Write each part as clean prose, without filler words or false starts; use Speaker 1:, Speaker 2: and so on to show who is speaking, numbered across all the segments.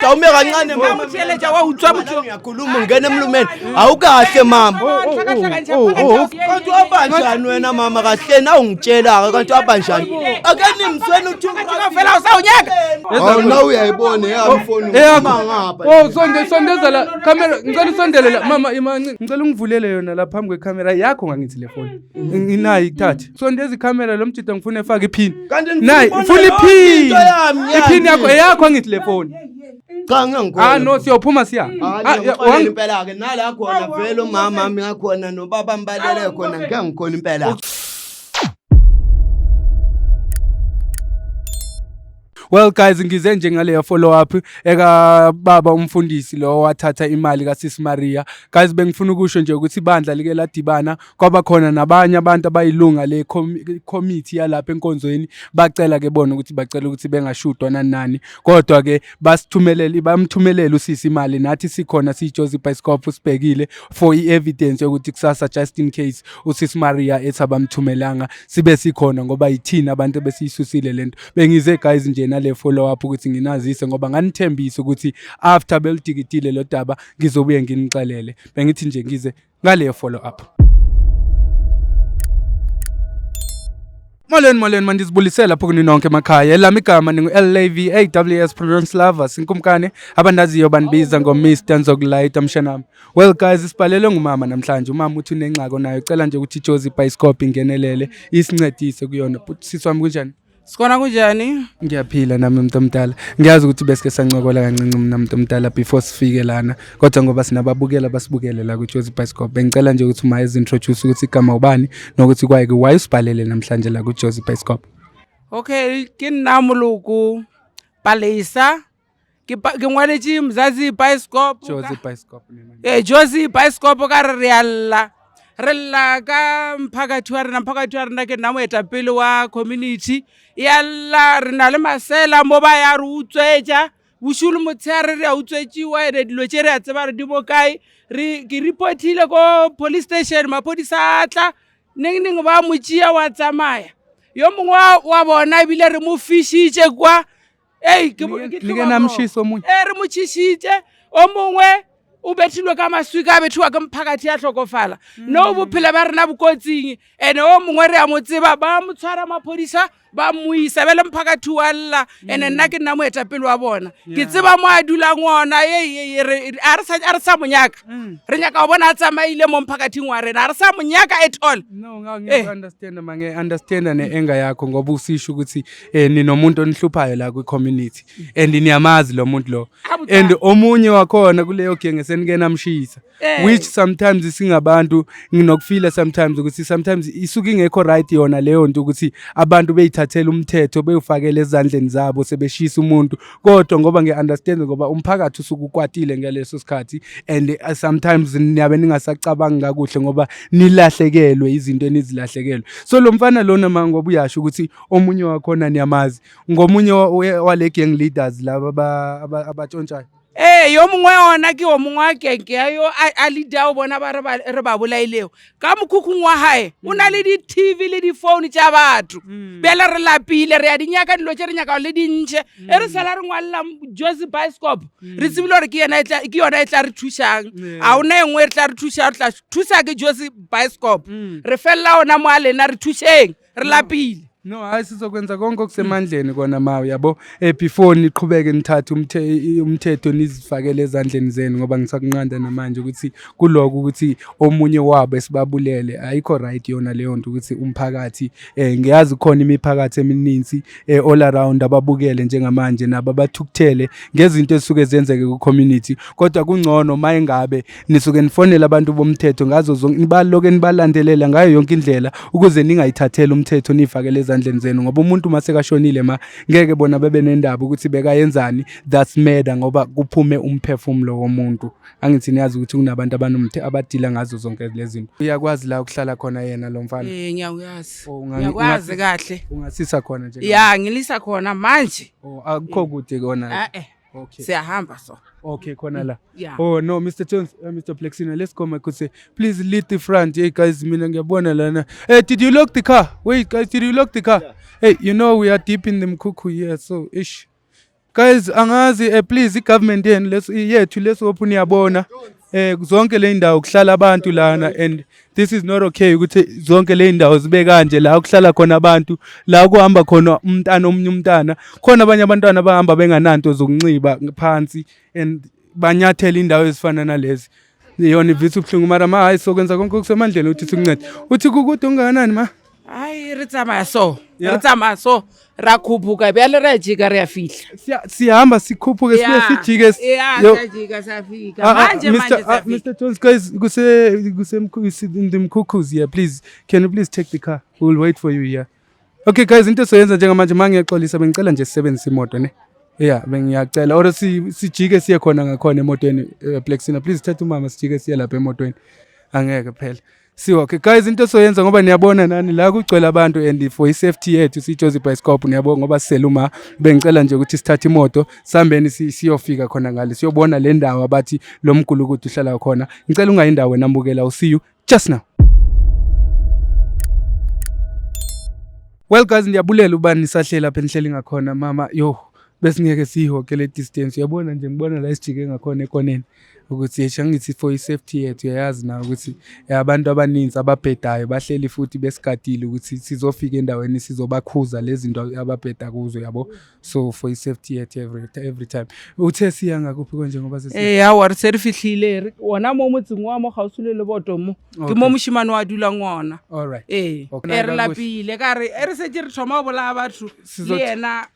Speaker 1: Awume kancane mama.
Speaker 2: Utheletha wa utswa motho.
Speaker 1: Ngiyakhuluma ungena emlumeni. Awukahle mama. Kanti wabanjani wena mama kahle na ungitshela ke kanti wabanjani? Ake nimzweni uthi
Speaker 2: Fela usawunyaka.
Speaker 3: Hawu na uyayibona eyami ifoni
Speaker 4: Eyakho.
Speaker 3: ukhuluma ngapha.
Speaker 4: Oh sonde sondeza la camera ngicela usondele la mama ima ngicela ungivulele yona la phambi kwecamera yakho ngangithi le phone. Nginayo ithathe. Sondeza icamera lo mjida ngifuna efake iphini.
Speaker 1: Kanti ngifuna
Speaker 4: Nayi
Speaker 1: ukubona
Speaker 4: ngifuna
Speaker 1: yonke
Speaker 4: iphini.
Speaker 1: into yami,
Speaker 4: Iphini
Speaker 1: yani.
Speaker 4: yakho eyakho angithi le phone.
Speaker 1: Cha ngiyangikhona.
Speaker 4: Ah no siyophuma siya. Ah ya,
Speaker 1: Hayi impela ke nala khona vele umama wami ngakhona nobaba mbalele khona ngeke ngikhona impela.
Speaker 4: Well guys ngize nje ngaleyo follow up eka baba umfundisi lo wathatha imali kaSis Maria. Guys bengifuna ukusho nje ukuthi ibandla like ladibana kwaba khona nabanye abantu abayilunga le committee yalapha enkonzweni bacela ke bona ukuthi bacela ukuthi bengashudwa nani nani kodwa ke basithumelele bamthumelele usisi imali nathi sikhona siyiJozi Bioscope sibhekile for i-evidence yokuthi kusasa just in case usisi Maria ethi abamthumelanga sibe sikhona ngoba yithina abantu ebesiyisusile lento bengize guys nje nale follow up ukuthi nginazise ngoba nganithembisa ukuthi after beludikidile lo daba ngizobuye nginixelele bengithi nje ngize ngale follow up. Molweni molweni mandizibulisela lapho kuni nonke emakhaya. Elami igama ningu-LAVAWS Prudence Lovers inkumkane abandaziyo bandibiza ngo-Mr Nzokulayita mshanami. Well guys sibhalelwe ngumama namhlanje. Umama uthi unengxaki onayo. Cela nje ukuthi iJozi Bioscope ingenelele isincedise kuyona. But sisi wami kunjani?
Speaker 2: Sikhona kunjani?
Speaker 4: Ngiyaphila nami mntu omdala. Ngiyazi ukuthi besike sancokola kancinci mina mntu omdala before sifike lana. Kodwa ngoba sinababukela basibukele la kuJozi Bioscope. Bengicela nje ukuthi uma introduce ukuthi igama ubani nokuthi kwaye why usibhalele namhlanje la kuJozi Bioscope.
Speaker 2: Okay, ke nna Moloko Palesa. Ke ke ngwaletše Mzazi Bioscope.
Speaker 4: Jozi Bioscope. Mina.
Speaker 2: Eh Jozi Bioscope ka re re a lla. Re lla ka mphakathi wa rena, mphakathi wa rena ke nna moetapele wa community. Ya lla re na le masela mo ba ya re utswetša. Bošego le motshehare re a utswetšiwa ene dilo tše re a tseba re di mo kae. Re ke reportile ko police station maphodisa a tla neng neng ba mo tšea wa tsamaya. Yo mongwe wa bona ebile re mo fišitše kwa. Ei, ke ke
Speaker 4: Nike
Speaker 2: tloga
Speaker 4: namshisa omunye.
Speaker 2: Ee re mo tšhišitše o mongwe o bethilwe ka maswika a bethiwa ke mphakathi ya hlokofala no bophelo ba rena bokotsing ene o mongwe re a mo tseba ba mo tshwara maphodisa ba mo isa bjale mphakathi wa lla ene nna ke nna moetapele wa bona ke tseba mo a dulang ona a re sa mo nyaka re nyaka go bona a tsamaile mo mphakathing wa rena a re sa mo nyaka at all.
Speaker 4: No, ngiyaku-understand ma ngiya-understand ne-anger yakho ngoba usisho ukuthi ninomuntu onihluphayo la kwi-community and niyamazi lo muntu lo and omunye wakhona kuleyo genge senike namshisa which sometimes singabantu nginokufila sometimes ukuthi sometimes isuke ingekho right yona leyo nto ukuthi abantu beyithathele umthetho bewufakele ezandleni zabo sebeshisa umuntu kodwa ngoba ngiya-understand ngoba umphakathi usuke ukwatile ngaleso sikhathi and sometimes niyabe ningasacabangi kakuhle ngoba nilahlekelwe izinto enizilahlekelwe. So lo mfana lona ma ngoba uyasho ukuthi omunye wakhona niyamazi ngomunye wale gang leaders laba abatshontshayo.
Speaker 2: Ee, yo mongwe ona ke o mongwe wa kenke ya yo a leader o bona ba re ba bolailego ka mokhukhung wa hae o na le di-TV le di-phone tša batho. Bjale re lapile re ya di nyaka dilo tše re nyaka le dintšhe e re sala re ngwalela Jozi Bioscope re tsebile gore ke yena ke yona e tla re thušang a ona e nngwe re tla re thuša re tla thusa ke Jozi Bioscope re felela ona mo a lena re thušeng re lapile.
Speaker 4: No, hayi sizokwenza konke okusemandleni kona ma uyabo before niqhubeke nithathe umthetho nizifakele ezandleni zenu ngoba ngisakunqanda namanje ukuthi kuloko ukuthi omunye wabo esibabulele ayikho right yona leyo nto ukuthi umphakathi ngiyazi khona imiphakathi emininzi all around ababukele njengamanje nabo abathukuthele ngezinto ezisuke zenzeke ku-community kodwa kungcono uma engabe nisuke nifonele abantu bomthetho ngazo zonke nibaloke nibalandelela ngayo yonke indlela ukuze ningayithatheli umthetho niyifakele ezandleni zenu ngoba umuntu uma sekashonile ma ngeke bona bebe nendaba ukuthi bekayenzani that's murder ngoba kuphume umphefumulo womuntu. Angithi niyazi ukuthi kunabantu abadila ngazo zonke lezi zinto. Uyakwazi la ukuhlala khona yena lo mfana?
Speaker 2: Eh ngiyakwazi. Ngiyakwazi kahle.
Speaker 4: Ungasisa khona nje?
Speaker 2: Ya ngilisa khona manje.
Speaker 4: Oh akukho kude kona.
Speaker 2: Eh. Okay. Siyahamba so.
Speaker 4: Okay khona la. Oh no Mr Jones, Mr Plexina, let's go my good. Please lead the front. Hey guys mina ngiyabona lana. Hey did you lock the car? Wait guys, did you lock the car? Yeah. Hey you know we are deep in the mkhukhu here so ish. Guys, angazi please i-government yenu yethu lesophu niyabona zonke le ndawo kuhlala abantu lana, and this is not okay ukuthi zonke le ndawo zibe kanje, la kuhlala khona abantu, la kuhamba khona umntana, omunye umntana khona, abanye abantwana bahamba bengananto zokunxiba phansi and banyathela indawo ezifana nalezi. Yona ivisa ubuhlungu, mara ma, hayi, sokwenza konke okusemandleni ukuthi sikuncede. Uthi kukude ungakanani, ma?
Speaker 2: Ai, re tsamaya so. Re tsamaya so, ra khuphuka bjale, re a jika, re a fihla.
Speaker 4: Siyahamba sikhuphuke, sibuye sijike.
Speaker 2: Ya, siyajika, siyafika. Manje
Speaker 4: Mr.
Speaker 2: manje siyafika.
Speaker 4: Mr. Jones, guys, kuse in the Mkhukhuz here. Please, can you please take the car? We'll wait for you here. Okay guys, into soyenza njengamanje, mangiyaxolisa, bengicela nje sisebenzise imoto ne. Yeah, bengiyacela or sijike siye khona ngakhona emotweni. Plexina, please thatha umama sijike siye lapha emotweni. Angeke phela. Siwa, okay guys, into soyenza ngoba niyabona nani la kugcwele abantu, and for i-safety yethu siJozi Bioscope, niyabona ngoba siseluma, bengicela nje ukuthi sithathe imoto sihambeni, siyofika khona ngale, siyobona le ndawo abathi lo mgulukudu uhlala khona. Ngicela ungayi indawo wena mbukela, u see you just now. Well guys, ndiyabulela uba nisahleli apha enihleli ngakhona, mama. Yo, besingeke siyihoke le distance. Uyabona nje, ngibona la isijike ngakhona ekoneni ukuthi yesha, ngithi for i-safety yethu, uyayazi na ukuthi abantu abaninzi ababhedayo bahleli futhi besigadile ukuthi sizofika endaweni sizobakhuza lezi zinto ababheda kuzo, yabo. So for i-safety yethu, every time uthe siya ngakuphi konje ngoba sesi
Speaker 2: Ee, aowa, re se re fihlile. Ona mo motseng wa mo kgauswi le leboto mo ke mo mošemane wa dulang ona.
Speaker 4: All right.
Speaker 2: Ee.
Speaker 4: Okay.
Speaker 2: E re lapile ka re e re setse re thoma go bolaya batho le yena,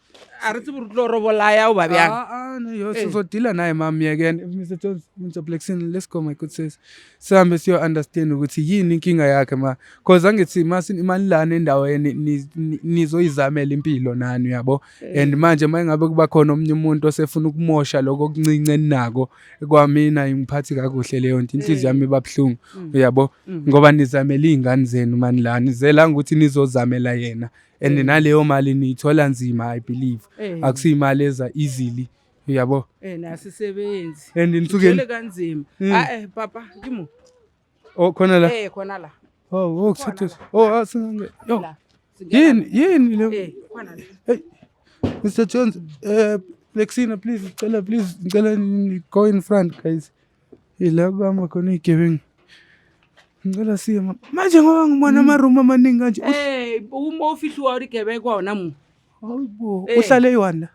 Speaker 2: a re tsebe re tlo re bolaya o ba bjang.
Speaker 4: Ah, ah, no, yo, sizodila naye mami again. Mr Jones, Mr Blackson, let's go, my good sis. Sihambe siyo understand ukuthi yini inkinga yakhe, ma. Cause angithi manilana endaweni nizoyizamela impilo nani, uyabo. And manje mayingabe kuba khona omunye umuntu osefuna ukumosha lokho okuncince eninako, kwamina ingiphathi kakuhle leyo nto, inhliziyo yami iba buhlungu, uyabo, ngoba nizamela iy'ngane zenu manilana, nizelanga ukuthi nizozamela yena, and naleyo mali niyithola nzima, I believe. Akusiyimali eza easily, uyabo.
Speaker 2: Ee, nasisebenzi.
Speaker 4: And nisuke
Speaker 2: Thwele kanzima. Ae papa, ke mo.
Speaker 4: Oh, khona la.
Speaker 2: Ee, khona la.
Speaker 4: Oh, kuthatha, oh, asingange yo.
Speaker 2: La. Singena.
Speaker 4: Yini le?
Speaker 2: Ee, khona la.
Speaker 4: Hey, Mr Jones, Lexina, please, ngicela, please, ngicela go in front, guys. Ila kuhamba khona iy'gebengu. Ngicela siye manje ngoba ngibona ama-room amaningi kanje.
Speaker 2: Ee, mo o fihliwa dikebekwa ona mo.
Speaker 4: Hayibo,
Speaker 2: Eh.
Speaker 4: uhlale eyi-one la.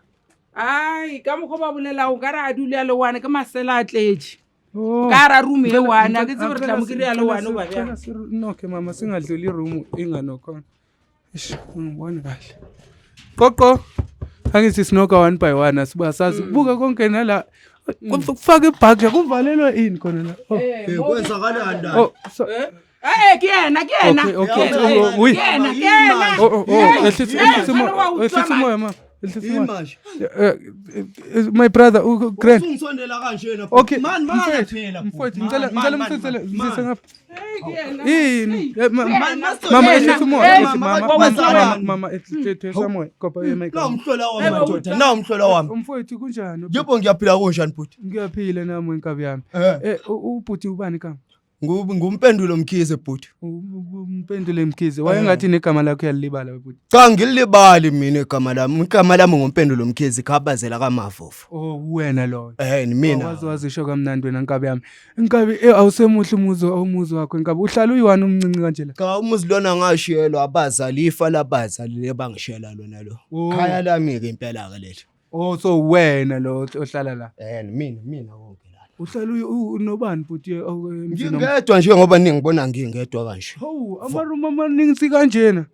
Speaker 2: Ai, ka mokgwa ba bolelago ka re a dule a le one, ke masela a tletše.
Speaker 4: Oh.
Speaker 2: Ka ra room e one, a ke tsebe re tla mo kry-a le one o ba bjang.
Speaker 4: Ngicela mama, singadluli i-room inganokhona. Eish, ungiboni kahle. Qoqo. Angithi sinoka one by one, asibuya sazi. Buka konke nala. Kufaka ibhakla, kuvalelwa ini khona la. Oh.
Speaker 1: Eh, kwenzakalani la?
Speaker 4: Oh, so,
Speaker 2: Ee, ke yena, ke yena.
Speaker 4: Okay,
Speaker 2: Ke
Speaker 4: oh,
Speaker 2: yena,
Speaker 4: oh, oui.
Speaker 2: ke yena, ke yena.
Speaker 4: Oh, ehlisa,
Speaker 2: Hey,
Speaker 4: ehlisa umoya,
Speaker 2: mfana wa utswa
Speaker 4: ehlisa
Speaker 2: man.
Speaker 4: umoya ma. Ehlisa
Speaker 1: Yini
Speaker 4: umoya.
Speaker 1: manje?
Speaker 4: My brother, Grand.
Speaker 1: Usungisondela kanjena.
Speaker 4: Okay.
Speaker 1: Man, man
Speaker 4: Mfowethu,
Speaker 1: phela.
Speaker 4: mfowethu,
Speaker 1: Man,
Speaker 4: ngicela
Speaker 1: man,
Speaker 4: ngicela
Speaker 1: man,
Speaker 4: umsisele,
Speaker 1: man.
Speaker 4: msise ngapha.
Speaker 2: Hey, ke yena.
Speaker 4: Yini?
Speaker 1: Man,
Speaker 4: Mama,
Speaker 2: Yena.
Speaker 4: ehlisa umoya.
Speaker 2: Hey,
Speaker 4: Mama,
Speaker 1: mama,
Speaker 4: mama,
Speaker 1: mama.
Speaker 4: mama, ehlisa umoya. Kopa mic.
Speaker 1: Nawu umhlola wami madoda, nawu umhlola wami.
Speaker 4: Umfowethu, kunjani?
Speaker 1: Yebo, ngiyaphila, kunjani bhuti?
Speaker 4: Ngiyaphila nami, wenkabi yami. Ubhuti ubani kama?
Speaker 1: Ngumpendulo Mkhize bhuti.
Speaker 4: Umpendule Mkhize. Wayengathi negama lakho uyalibala, bhuti.
Speaker 1: Cha, ngilibali mina igama lami. Igama lami ngumpendulo Mkhize, khabazela kaMavovo.
Speaker 4: Oh, wena loyo.
Speaker 1: Eh, mina.
Speaker 4: Wazi wazisho kamnandi wena, nkabi yami. Nkabi, awusemuhle umuzi wakho, nkabi. Uhlala uyi-one umncinci kanje la.
Speaker 1: Cha, umuzi lona ngashiyelwa abazali, ifa labazali lebangishiyela lona lo.
Speaker 4: Oh.
Speaker 1: Khaya lami ke impela ke leli.
Speaker 4: Oh, so wena lo ohlala la.
Speaker 1: Eh, mina konke la.
Speaker 4: Uhlala unobani, bhuti, emzini?
Speaker 1: Ngingedwa nje ngoba ningibona ngingedwa kanje.
Speaker 4: Hawu, amarumu amaningi kanjena.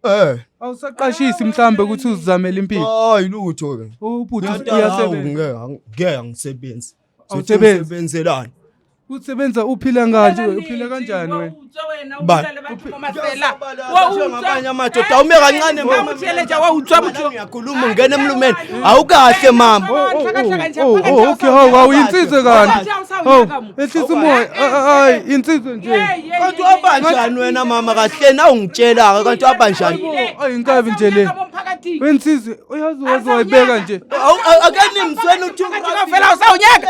Speaker 4: Awusaqashisi mhlambe ukuthi uzizamele impilo?
Speaker 1: Hayi, lutho ke.
Speaker 4: Oh, bhuti,
Speaker 1: Hawu,
Speaker 4: uyasebenza.
Speaker 1: Ngeke, angisebenzi.
Speaker 4: Awusebenzi?
Speaker 1: Usebenzelani?
Speaker 4: Usebenza uphila kanje, uphila kanjani wena?
Speaker 1: Ba- Ngamanye amadoda awume kancane mama. Ngiyakhuluma, ungena emlumeni. Awukahle mama.
Speaker 4: Oh, okay, hawu hawu, insizwe kanti. Hawu, ehlisa umoya. Hayi, insizwe nje.
Speaker 1: Kanti wabanjani wena mama, kahle awungitshela ke, kanti wabanjani?
Speaker 4: Ayi, inkabi nje le. Wensizwe, uyazi waze wayibeka nje.
Speaker 1: Akenimsweni uthi
Speaker 2: Vela usawunyaka.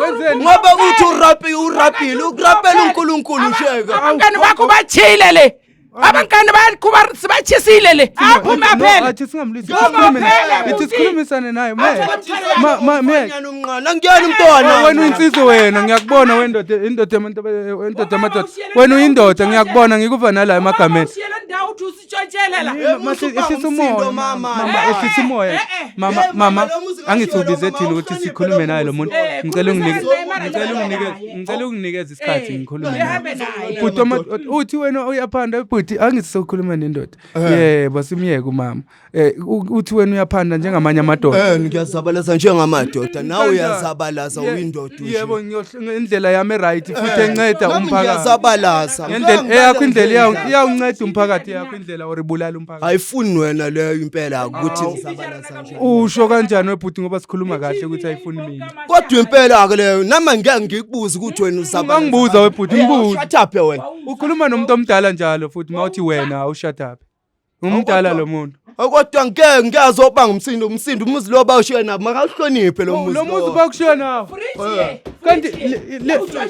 Speaker 4: Wenzeni?
Speaker 1: Ngoba uthi urapi urapile, ukurapela uNkulunkulu sheka.
Speaker 2: Abangani bakho bachile le. Abankani ba ba chisile le. Aphume phela.
Speaker 4: Athi singamlwisi.
Speaker 2: Phuma phela,
Speaker 4: Ithi
Speaker 2: buti.
Speaker 4: sikhulumisane naye. Ma ma me.
Speaker 1: Umfanyana omncane angiyena umntwana.
Speaker 4: Wena uyinsizwa wena, ngiyakubona wendoda, indoda yabantu, indoda yamadoda. Wena uyindoda, ngiyakubona, ngikuva nala emagameni.
Speaker 2: Usiyele ndawo uthi usitshontshele la.
Speaker 1: Eh, musu
Speaker 4: Ehlisa
Speaker 1: ubanga
Speaker 4: umoya
Speaker 1: umsindo, mama.
Speaker 4: mama, ehlisa umoya.
Speaker 2: Eh, eh.
Speaker 4: Mama,
Speaker 1: Eh, mama,
Speaker 4: mama,
Speaker 1: lo muzi
Speaker 4: angithi
Speaker 1: kashiwo lo
Speaker 4: ubize
Speaker 1: mama,
Speaker 4: thina ukuthi
Speaker 1: awuhloniphe
Speaker 4: sikhulume
Speaker 1: lo
Speaker 4: naye lo
Speaker 1: muzi
Speaker 4: muntu.
Speaker 1: lo.
Speaker 2: Eh,
Speaker 4: Ngicela unginike,
Speaker 2: khulumisana naye, mara
Speaker 4: ngicela unginike,
Speaker 2: naye.
Speaker 4: ngicela unginikeze isikhathi
Speaker 2: Eh,
Speaker 4: ngikhulume naye.
Speaker 2: uhambe naye.
Speaker 4: Bhuti uthi wena uyaphanda bhuti, angithi sokhuluma nendoda. Yebo, simyeke umama. Uthi wena uyaphanda njengamanye amadoda.
Speaker 1: Ngiyazabalaza njengamadoda, nawe
Speaker 4: Kanjani?
Speaker 1: uyazabalaza, uyindoda nje.
Speaker 4: Yebo, ngendlela yami right futhi enceda
Speaker 1: Nami
Speaker 4: umphakathi.
Speaker 1: ngiyazabalaza.
Speaker 4: Ngendlela eyakho, indlela iyawunceda umphakathi, yakho indlela or ibulala umphakathi.
Speaker 1: Ayifuni wena leyo impela ukuthi ngizabalaza nje.
Speaker 4: Usho kanjani webhuti ngoba sikhuluma kahle ukuthi ayifuni mina.
Speaker 1: Kodwa impela ke leyo nami ngeke ngikubuze ukuthi wena uzabalaza.
Speaker 4: Ungangibuza webhuti, ngibuze.
Speaker 1: Shut up wena.
Speaker 4: Ukhuluma nomuntu omdala njalo futhi mawuthi wena awushut up. Umdala lo muntu.
Speaker 1: Kodwa ngeke ngiyazobanga umsindo umuzi lo bawushiye nabo, makawuhloniphe lo muzi.
Speaker 4: Lo muzi bakushiya nawo.
Speaker 2: Fridge ye.
Speaker 4: Kanti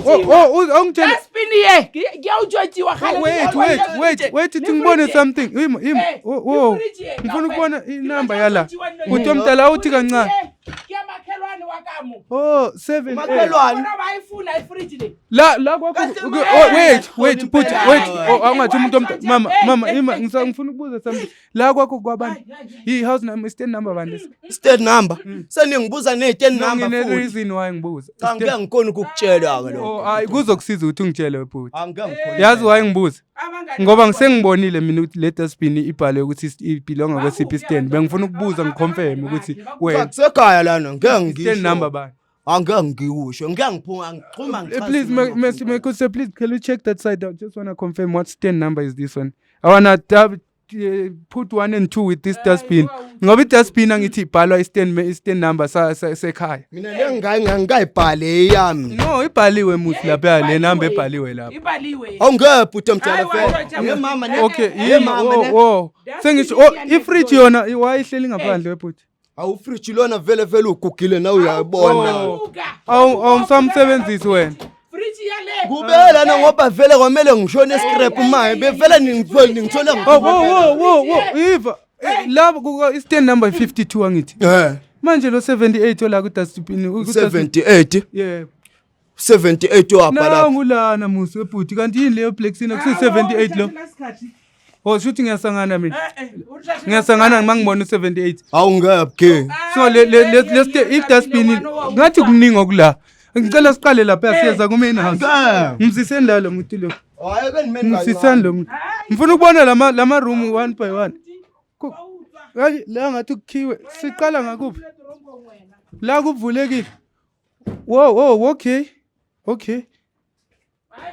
Speaker 4: oh, awungitshela.
Speaker 2: Dustbin ye. Ngiyawutshotshiwa kgale.
Speaker 4: Wait, wait, wait, wait, ithi ngibone something. Ima, ima. Oh, oh. Ngifuna ukubona inamba yala. Bhuti omdala awuthi kancane.
Speaker 2: Ke makhelwane wa ka mo.
Speaker 4: Oh, 7 8.
Speaker 1: Makhelwane.
Speaker 2: Bona ba ifuna ifridge le.
Speaker 4: La la kwakho. Oh, wait, wait, put, wait. Oh, awungathi umuntu omdala. Mama, mama, ima, ngifuna ukubuza something. La kwakho kwabani? Yi house number, stand number bani lesi?
Speaker 1: State number. Seningibuza ne-stand
Speaker 4: No,
Speaker 1: number
Speaker 4: ngine
Speaker 1: futhi.
Speaker 4: reason why ngibuza.
Speaker 1: Cha, ngeke ngikhona ukukutshela ke lokho.
Speaker 4: Oh, hayi kuzokusiza ukuthi ungitshele bhuti.
Speaker 1: Angeke ngikhona.
Speaker 4: Yazi why ngibuza?
Speaker 2: Abangani
Speaker 4: Ngoba ngisengibonile mina ukuthi le dustbin ibhalwe ukuthi ibelonga kwesiphi stand. Bengifuna ukubuza ngiconfirm ukuthi
Speaker 1: Cha,
Speaker 4: wena
Speaker 1: kusekhaya lana ngeke
Speaker 4: stand
Speaker 1: ngisho.
Speaker 4: number bani.
Speaker 1: Angeke ngikusho. Ngeke ngiphuma ngixhuma ngichaze.
Speaker 4: Please, may, please, can you check that side? I just want to confirm what stand number is this one. I wanna put 1 and 2 with this dustbin. Ngoba i-dustbin angithi ibhalwa i-stand number sekhaya.
Speaker 1: Mina le ngingayibhale eyami.
Speaker 4: No, ibhaliwe musi lapha, le number ebhaliwe lapha.
Speaker 2: Ibhaliwe.
Speaker 1: Awungeke bhuti omdala
Speaker 2: Hayi,
Speaker 1: vele.
Speaker 2: watsho,
Speaker 1: Ye mama ne.
Speaker 4: Okay,
Speaker 1: Ye mama ne.
Speaker 4: oh, sengisho, oh, i-fridge yona wayihleli ngaphandle webhuti.
Speaker 1: Awu fridge lona vele vele ugugile nawe uyayibona.
Speaker 4: Oh. Awu awumsamsebenzisi wena.
Speaker 2: Fridge ya le.
Speaker 1: Kubela na ngoba vele kwamele ngishone scrap maye bevele ningithole ngithole.
Speaker 4: Oh, wo wo wo wo, iva. Labo kuka i-stand number 52 angithi. Manje lo 78 ola ku dustbin.
Speaker 1: 78.
Speaker 4: Yebo.
Speaker 1: 78 wabhala.
Speaker 4: Nangu lana musi webhuti, kanti yini leyo black sina kusi 78 lo. Oh, shuthi ngiyasangana mina. Ngiyasangana mangibona u78.
Speaker 1: Awungeke ke.
Speaker 4: So le le le le i-dustbin ngathi kuningi okula. Ngicela siqale lapha siyeza ku main house. Ngimsiseni la lo muntu lo.
Speaker 1: Hayi ke nimeni.
Speaker 4: Ngimsiseni lo muntu. Ngifuna ukubona lama room one by one. Hayi la ngathi kukhiwe. Siqala ngakuphi? La kuvulekile. Wow, oh, okay. Okay.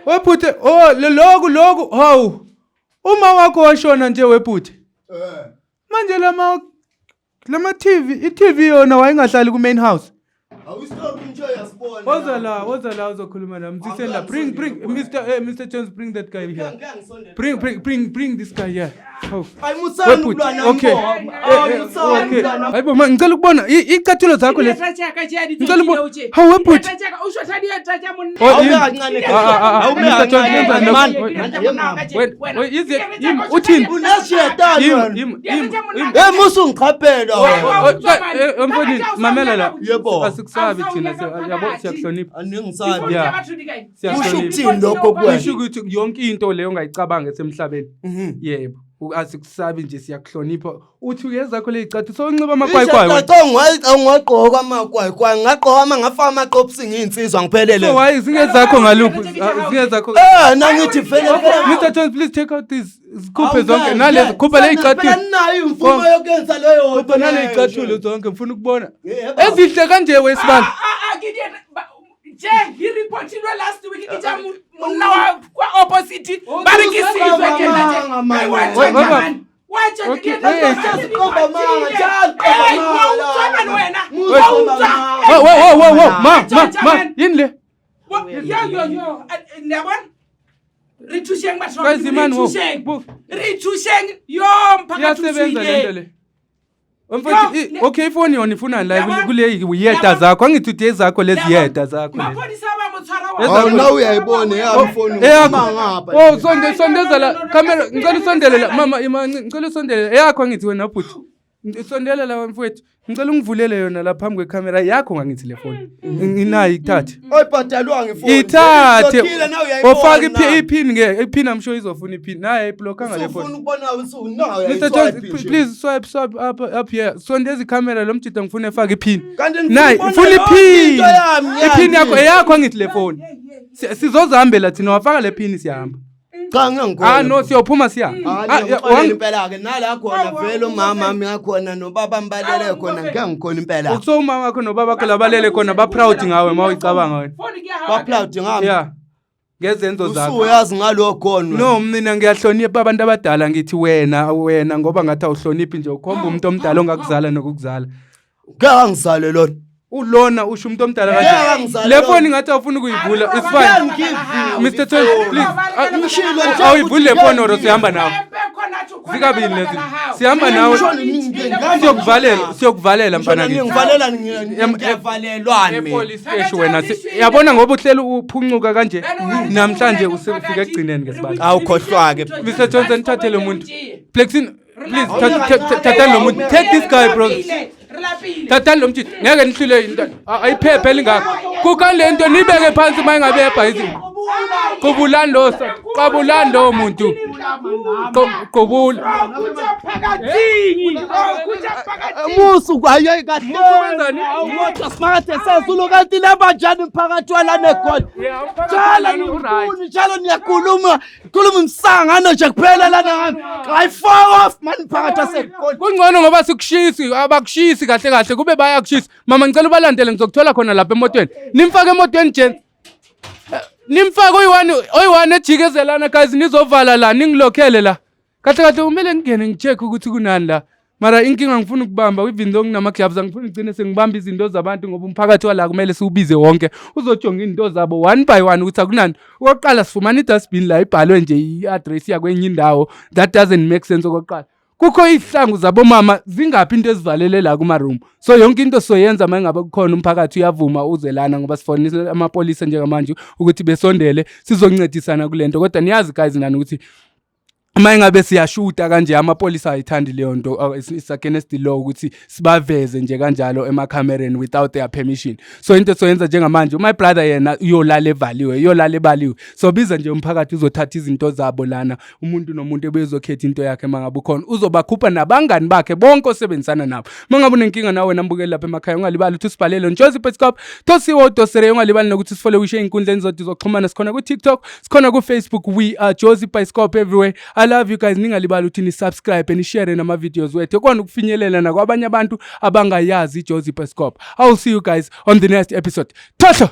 Speaker 4: Webhuti, oh lokhu lokhu, hawu. Uma wakho washona nje webhuti. Manje lama TV, i-TV yona wayengahlali ku main house.
Speaker 1: Awustory nje uyasibona.
Speaker 4: Woza la, woza la uzokhuluma la. Msiseni la. Bring bring Mr Jones, bring that guy here. Bring bring bring bring this guy here. Oh.
Speaker 1: Hayi musani
Speaker 4: Webhuti.
Speaker 1: kulwana.
Speaker 4: Okay. Okay. Hayibo ma ngicela ukubona icathulo zakho lezi. Ngicela ukubona. Hawu webhuti. Oh,
Speaker 1: Awume
Speaker 4: yini?
Speaker 1: kancane.
Speaker 4: Ah, ah, ah,
Speaker 1: Awume
Speaker 4: Mr. Jones,
Speaker 1: kancane.
Speaker 4: yenza
Speaker 1: Man.
Speaker 4: Wait, wait, is it uthini?
Speaker 1: Uneshetani
Speaker 4: Yimi,
Speaker 1: wena.
Speaker 4: yimi, yimi, yimi.
Speaker 1: Hey musu ngiqaphela wena.
Speaker 4: Mfowethu, mamela la.
Speaker 1: Yebo.
Speaker 4: Asikusabi thina, yabo, siyakuhlonipha.
Speaker 1: Aningisabi.
Speaker 4: Yeah.
Speaker 1: Kusho
Speaker 4: Siyakuhlonipha.
Speaker 1: ukuthini lokho kuwena?
Speaker 4: Kusho ukuthi yonke into leyo ongayicabanga esemhlabeni. Yebo. Asikusabi nje, siyakuhlonipha. Uthi uyezakho leyicathu sowunxiba amakwayikwayi wena.
Speaker 1: Angwagqoka amakwayikwayi, ngagqoka uma ngafaka amaqopsi ngiyinsizwa ngiphelele.
Speaker 4: So why zingezakho ngaluphi? Zingezakho.
Speaker 1: Nangithi vele vele.
Speaker 4: Mr Jones, please take out these zikhuphe zonke nalezi, khupha leyicathulo.
Speaker 1: Phela ninayo imvumo yokwenza leyo.
Speaker 4: Khupha naleyicathulo zonke, ngifuna ukubona.
Speaker 1: Yebo.
Speaker 4: Ezihle kanje wesibani.
Speaker 2: Je, di reportilwe last week ke tša monna wa kwa opposite ba re ke sizwe ke nna tje.
Speaker 1: Manga,
Speaker 2: Ai, wa
Speaker 1: man.
Speaker 2: tjho
Speaker 4: Wait,
Speaker 2: man. Wa tjho
Speaker 4: Okay,
Speaker 2: ke nna
Speaker 4: wait.
Speaker 2: tje.
Speaker 1: Qomba manga, njalo qomba
Speaker 2: Ei, wa
Speaker 1: manga.
Speaker 2: utswa man wena.
Speaker 1: Musa
Speaker 2: Wa
Speaker 1: qomba
Speaker 2: utswa.
Speaker 1: manga.
Speaker 4: Wo wo wo wo wo ma ma ma
Speaker 2: Man.
Speaker 4: yini le?
Speaker 2: Yo yo yo, le a bona? Re thušeng batho ba
Speaker 4: Guys,
Speaker 2: Modimo,
Speaker 4: man,
Speaker 2: re
Speaker 4: wo.
Speaker 2: thušeng.
Speaker 4: Bu-
Speaker 2: Re thušeng yo mphakathi o
Speaker 4: Iyasebenza lento
Speaker 2: tswile.
Speaker 4: le. Mfowethu, okay, ifoni yona ifunani la kule yeda zakho? Angithi uthi ezakho lezi yeda zakho lezi.
Speaker 2: Maphodisa ba mo tshwara wa-
Speaker 3: Hawu, nawe uyayibona eyami ifoni.
Speaker 4: Eyakho.
Speaker 1: Ngapha.
Speaker 4: Oh, sonde, sondeza la camera, ngicela usondele la, mama ima, ngicela usondele. Eyakho angithi wena bhuti. Sondela la mfowethu. Ngicela ungivulele yona la phambi kwecamera yakho, ngangithi le phone. Nginayo, ithathe.
Speaker 1: Oyibhatalwanga ifoni.
Speaker 4: Ithathe.
Speaker 1: Ngikhokhile, nawe uyayibona.
Speaker 4: Ofaka iPIN ke, iPIN, I'm sure izofuna iPIN. Naye iblock ngale
Speaker 1: Usufuna
Speaker 4: phone.
Speaker 1: ukubona usunayo.
Speaker 4: Mr. Jones, please swipe, swipe up, up here. Sondeza icamera, lo mjida ngifuna efake iPIN.
Speaker 1: Kanti ngifuna
Speaker 4: Nayi,
Speaker 1: ukubona
Speaker 4: ngifuna
Speaker 1: yonke
Speaker 4: iPIN.
Speaker 1: into yami,
Speaker 4: IPIN
Speaker 1: yani.
Speaker 4: yakho, eyakho angithi le phone. Sizozihambela thina, wafaka le PIN siyahamba.
Speaker 1: Cha, ngiyangikhona.
Speaker 4: Ah no, siyophuma siyahamba. Ah,
Speaker 1: Hayi, ngixolela impela ke nala khona vele umama wami yakhona nobaba mbalele khona, ngeke ngikhona impela.
Speaker 4: So umama wakho nobaba wakho labalele khona ba proud ngawe mawuyicabanga wena?
Speaker 2: Phone ke ya hao.
Speaker 1: Ba proud ngami?
Speaker 4: Yeah. Ngezenzo zakho.
Speaker 1: Usuyazi ngalokho khona.
Speaker 4: No, mina ngiyahlonipha abantu abadala, ngithi wena, wena ngoba ngathi awuhloniphi nje, ukhomba umuntu omdala ongakuzala nokukuzala.
Speaker 1: Ngeke angizale lona.
Speaker 4: Ulona usho umuntu omdala
Speaker 1: Ngeke
Speaker 4: kanje.
Speaker 1: angizale
Speaker 4: Le
Speaker 1: lona.
Speaker 4: phone ngathi awufuni ukuyivula. It's fine. Mr. Jones, please. Ah,
Speaker 1: Ngishilo nje
Speaker 4: Awuyivuli le
Speaker 1: ukuthi
Speaker 4: phone or sihamba nawe. Zikabili lezi. Sihamba nawe. Siyokuvalela, siyokuvalela mfana kithi.
Speaker 1: Ngivalela, ngiyavalelwani mina?
Speaker 4: E-police station wena, yabona ngoba uhleli uphuncuka kanje namhlanje, usufika ekugcineni ke sibali.
Speaker 1: Awukhohlwa-ke.
Speaker 4: Mr. Johnson, thathe lo muntu. Plexin, please, thathani lo muntu. Take this guy, bro. Thathani lo mjidi. Ngeke nihlule into. Ayiphephe elingaka. Kukani le nto nibeke phansi uma ingabe ebhayizini. Qubulani lo, qabulani lowo muntu. Qubula.
Speaker 1: Musu hayi kahle.
Speaker 4: Wenzani?
Speaker 1: Awukodwa simakade sezulu, kanti labanjani mphakathi walana egoli? Njalo nifuni, njalo niyakhuluma, khuluma imsangano nje kuphela lana ngami. Hayi, fuck off man, mphakathi wasegoli.
Speaker 4: Kungcono ngoba sikushisi, abakushisi kahle kahle, kube bayakushisa. Mama, ngicela ubalandele, ngizokuthola khona lapha emotweni. Nimfake emotweni, gents. Nimfake oyi-one, oyi-one ejikezelana, guys, nizovala la, ningilokhele la. Kahle kahle kumele ngingene ngi-check ukuthi kunani la. Mara inkinga ngifuna ukubamba, even though nginama-gloves, angifuni ngigcine sengibamba izinto zabantu ngoba umphakathi wala kumele siwubize wonke uzojonga izinto zabo one by one ukuthi akunani. Okokuqala sifumana i-dustbin la ibhalwe nje i-address yakwenye indawo. That doesn't make sense. Okokuqala kukho izihlangu zabomama zingaphi into ezivalele la kuma-room. So yonke into soyenza uma ngabe kukhona umphakathi uyavuma uze lana, ngoba sifonisa amapolisa njengamanje ukuthi besondele sizoncedisana kule nto. Kodwa niyazi guys nani ukuthi uma ingabe siyashuta kanje, amapolisa ayithandi leyo nto. It's against the law ukuthi sibaveze nje kanjalo emakhamereni without their permission. So into soyenza njengamanje, my brother yena uyolala evaliwe, uyolala ebaliwe. So biza nje umphakathi uzothatha izinto zabo lana, umuntu nomuntu ebezokhetha into yakhe. Uma ngabe ukhona uzobakhupha nabangani bakhe bonke osebenzisana nabo. Uma ngabe unenkinga nawe nambukeli lapha emakhaya, ungalibali ukuthi usibhalele Jozi Bioscope tosiwo dosere. Ungalibali nokuthi sifollowishe ey'nkundleni zethu zokuxhumana. Sikhona ku-TikTok, sikhona ku-Facebook, we are Jozi Bioscope everywhere. I love you guys. Ningalibali ukuthi ni-subscribe, ni-share nama-videos wethu ekona ukufinyelela nakwabanye abantu abangayazi iJozi Bioscope. I will see you guys on the next episode. Thohlo.